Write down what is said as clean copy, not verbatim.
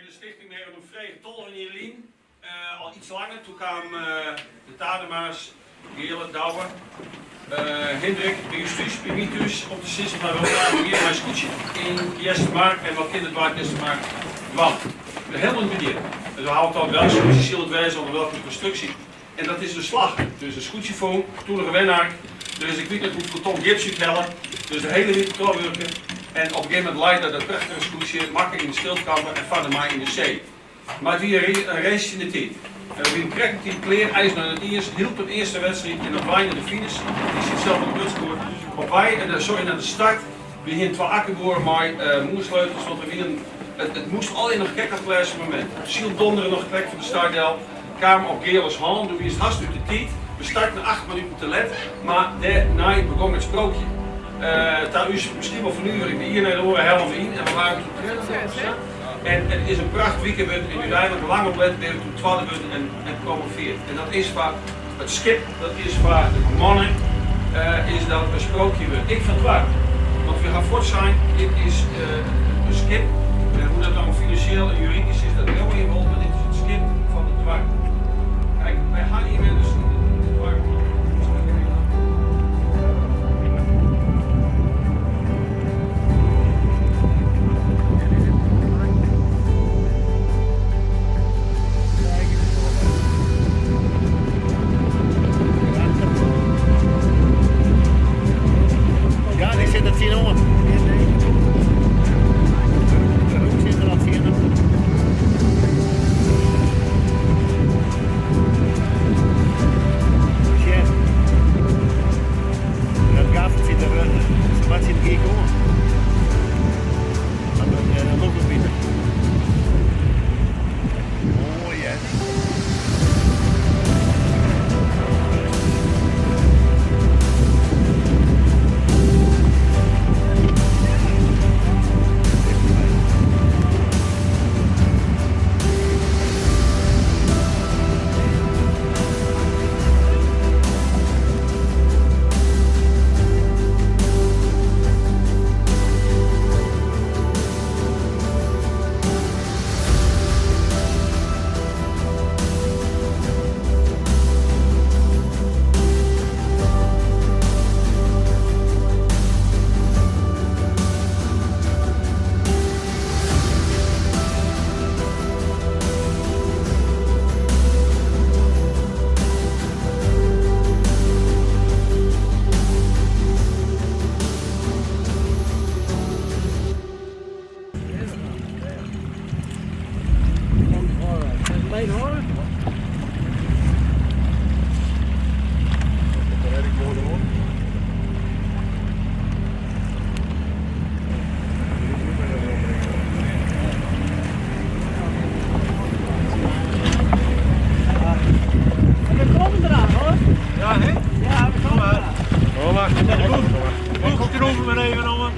de stichting mear om frege 12 jier lyn, al iets langer. Toen kaam de Tadema's, Geale, Douwe, Hindrik by ús thús, by my thús, om te sizzen fan we wolle hjir mei skûtsje yn Eastermar en wat kin it doarp Eastermar dwaan. We helemaal niet begjin. Dus we hawwe tocht welk skûtsje sil it wêze ûnder welke konstruksje. En dat is dus slagge. Dus in skûtsje fûn, toenige wenark. Der is ik wit net hoefolle ton gips úthelle. Dus de hele wike trochwurke. En op in gegeven momint lei der dat prachtige skûtsje makke yn de Schildkamper en farde mei yn de see. Mar it wie in race tsjin de tiid. En we wienen krekt op tiid klear, eins noch net iens. Hylpen earste wedstriid en op wei nei de finish, dy siet sels op de butsskoer, op wei sorry nei de start. We hienen twa akkerboeren mei moersleutels, want we wienen, it moast allegear noch krekt op it lêste momint. Syl dondere noch krekt fan de start del, kaam op Geales hân, doe wie it hast út de tiid. We starten 8 minuten te let, mar dêrnei begong it sprookje. Ta ús miskien wol fernuvering, de iene nei de oare hellen we yn en we waarden toen tredde of sa. En it is in pracht wike wurden en úteinlik lang om let binne we toen twadde wurden en promoveerd. En dat is foar it skip, dat is foar de bemanning, is dat in sprookje wurden. Ek foar it doarp. Want we ha fuort sein, dit is in skip, en hoe dat dan finansjeel en juridysk is, dat leauwe je wol, mar dit is it skip fan it doarp. Kijk, wy ha ynwenners yn it doarp. Ja, dy sit der tsjinoan. De rûk sit der al tsjinoan. Sjen. Dat gat sit der wat sit der oan. Dat lûkt wat beter. Moai hè. We komen eraan hoor. Ja, hè? Ja, we komen eraan. Kom maar. De boeg, de boeg maar even om.